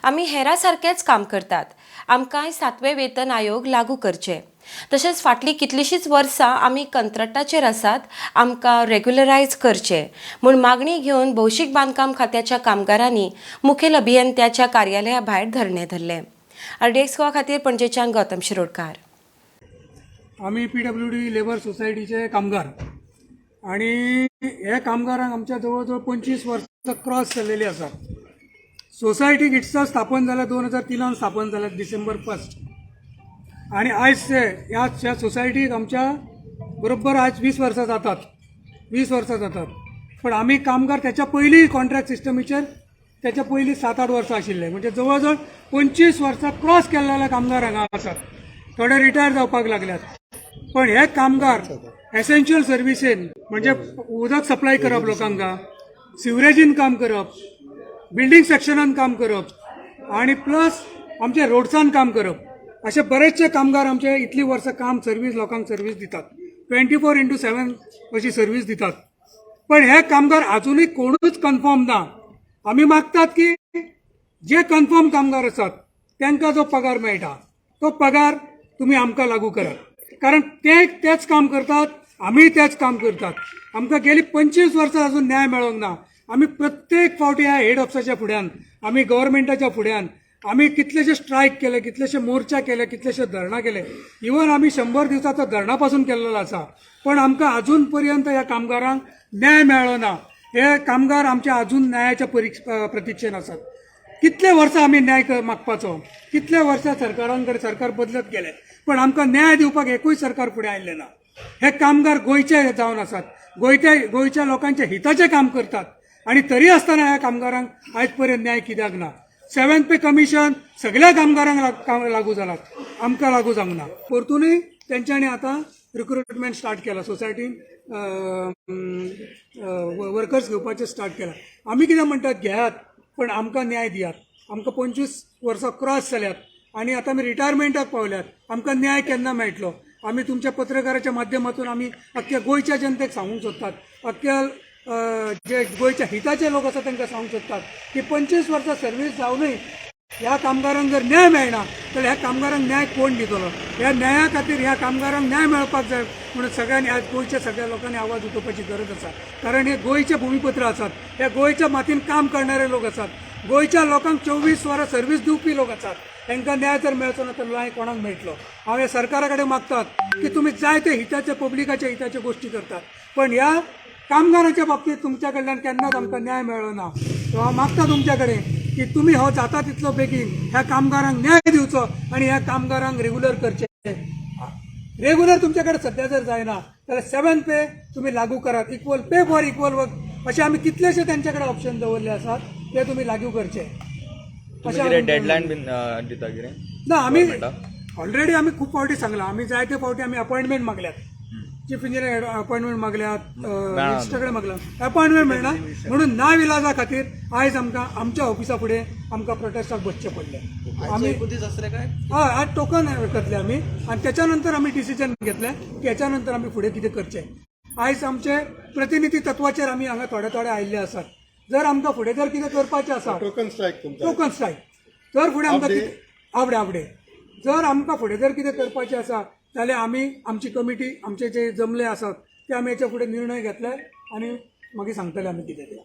आमी हेरां सारकेंच काम करतात. आमकांय सातवें वेतन आयोग लागू करचें. तशेंच फाटलीं कितलींशींच वर्सां आमी कंत्राटाचेर आसात, आमकां रेग्युलरायज करचें म्हूण मागणी घेवन भौशीक बांदकाम खात्याच्या कामगारांनी मुखेल अभियंत्याच्या कार्यालया भायर धरणें धरलें. आरडीएक्स गोवा खातीर पणजेच्यान गौतम शिरोडकार. आमी पीडब्ल्यूडी लेबर सोसायटीचे कामगार आणि हे कामगारांक आमच्या जवळ जवळ 25 वर्सां क्रॉस जाल्लेली आसा. सोसायटी इट्सा स्थापन जाल्या, 2003न स्थापन जाल्या, डिसेंबर 1. आणि आयज ते ह्या ह्या सोसायटीक आमच्या बरोबर आज 20 वर्सां जातात, 20 वर्सां जातात. पण आमी कामगार त्याच्या पयलीं कॉन्ट्रॅक्ट सिस्टमीचेर, त्याच्या पयलीं 7-8 वर्सां आशिल्ले. म्हणजे जवळ जवळ 25 वर्सां क्रॉस केल्ले कामगार हांगा आसात. थोडे रिटायर जावपाक लागल्यात, पण हे कामगार एसेन्शियल सर्विसीन, म्हणजे उदक सप्लाय करप लोकांक, सिवरेजीन काम करप, बिल्डींग सेक्शनान काम करप आणि प्लस आमचे रोड्सान काम करप, असे बरेचसे कामगार आमचे इतली वर्सां काम सर्वीस, लोकांक सर्वीस दितात, 24x7 अशी सर्वीस दितात. पण हे कामगार अजूनही कोणूच कन्फर्म ना. आमी मागतात की जे कन्फर्म कामगार आसात तांकां जो पगार मेळटा तो पगार तुमी आमकां लागू करात, कारण ते तेच काम करतात, आमीय तेच काम करतात. आमकां गेली 25 वर्सां अजून न्याय मेळोंक ना. आमी प्रत्येक फावटी ह्या हेड ऑफिसाच्या फुड्यान, आमी गव्हर्मेंटाच्या फुड्यान आमी कितलेशे स्ट्रायक केले, कितलेशे मोर्चा केले, कितलेशे धरणां केले. इवन आमी 100 दिवसाचो धरणा पासून केल्लो आसा, पण आमकां अजून पर्यंत ह्या कामगारांक न्याय मेळ्ळो ना. हे कामगार आमच्या अजून न्यायाच्या प्रतिक्षेन आसात. कितले वर्सां आमी न्याय मागपाचो? कितले वर्सां सरकारांकडे, सरकार बदलत गेले, पण आमकां न्याय दिवपाक एकूय सरकार फुडें आयिल्लें ना. हे कामगार गोंयचे जावन आसात, गोंयच्या लोकांच्या हिताचें काम करतात आणि तरी आसतना ह्या कामगारांक आयज पर्यंत न्याय कित्याक ना? सेव्हन पे कमिशन सगळ्या कामगारांक लागू जाला, आमकां लागू जावंक ना. परतूनय तेंच्यांनी आतां रिक्रुटमेंट स्टार्ट केला, सोसायटीन वर्कर्स घेवपाचें स्टार्ट केलां. आमी कितें म्हणटात, घेयात, पण आमकां न्याय दियात. आमकां 25 वर्सां क्रॉस जाल्यात आनी आतां आमी रिटायरमेंटाक पावल्यात. आमकां न्याय केन्ना मेळटलो? आमी तुमच्या पत्रकाराच्या माध्यमातून आमी अख्ख्या गोंयच्या जनतेक सांगूंक सोदतात, अख्ख्या जे गोंयच्या हिताचे लोक आसा तांकां सांगूंक सोदतात की 25 वर्सां सर्वीस जावनूय ह्या कामगारांक जर न्याय मेळना जाल्यार ह्या कामगारांक न्याय कोण दितलो? ह्या न्याया खातीर, ह्या कामगारांक न्याय मेळपाक जाय म्हणून सगळ्यांनी आज गोंयच्या सगळ्या लोकांनी आवाज उठोवपाची गरज आसा, कारण हे गोंयचे भूमिपुत्र आसात, हे गोंयच्या मातीन काम करणारे लोक आसात, गोंयच्या लोकांक 24 वरां सर्वीस दिवपी लोक आसात. तांकां न्याय जर मेळचो ना तर न्याय कोणाक मेळटलो? हांव ह्या सरकारा कडेन मागतात की तुमी जायते हिताचे, पब्लिकाच्या हिताच्यो गोश्टी करतात, पण ह्या कामगारांच्या बाबतीत तुमच्या कडल्यान केन्नाच आमकां न्याय मेळ्ळो ना. सो हांव मागता तुमच्या कडेन की तुमी हो जाता तितलो बेगीन ह्या कामगारांक न्याय दिवचो आनी ह्या कामगारांक रेगुलर करचे. रेगुलर तुमच्या कडेन सध्या जर जायना जाल्यार सेवन पे तुमी लागू करात. Equal pay for equal work अशे आमी कितलेशे त्यांच्या कडेन ऑप्शन दवरले आसात, ते तुमी लागू करचे. तुमी कितें डेडलायन बीन दिता कितें? ना, आमी गव्हर्मेंटाक? ऑलरेडी आमी खूब फावटी सांगलां. आमी जायते फावटी आमी अपॉयंटमेंट मागल्यात, चीफ इंजिनियर अपॉयंटमेंट मागल्यात, मिनिस्टर कडेन मागला, अपॉयंटमेंट मेळना. म्हणून ना विलाजा खातीर आयज आमकां आमच्या ऑफिसा फुडें आमकां प्रोटेस्टाक बसचें पडलें. आमी हय, आज टोकन घेतले आमी आनी त्याच्या नंतर आमी डिसिजन घेतलें की हेच्या नंतर आमी फुडें कितें करचें. आयज आमचे प्रतिनिधी तत्वाचेर आमी हांगा थोडे थोडे आयिल्ले आसात. जर आमकां फुडें जर कितें करपाचें आसा, टोकन स्ट्रायक तुमचा? Token strike. जर फुडें आमकां कितें आवडे आवडे जर आमकां फुडें जर कितें करपाचें आसा जाल्यार आमी आमची कमिटी, आमचे जे जमले आसात ते आमी हेच्या फुडें निर्णय घेतले आनी मागीर सांगतले आमी कितें तें.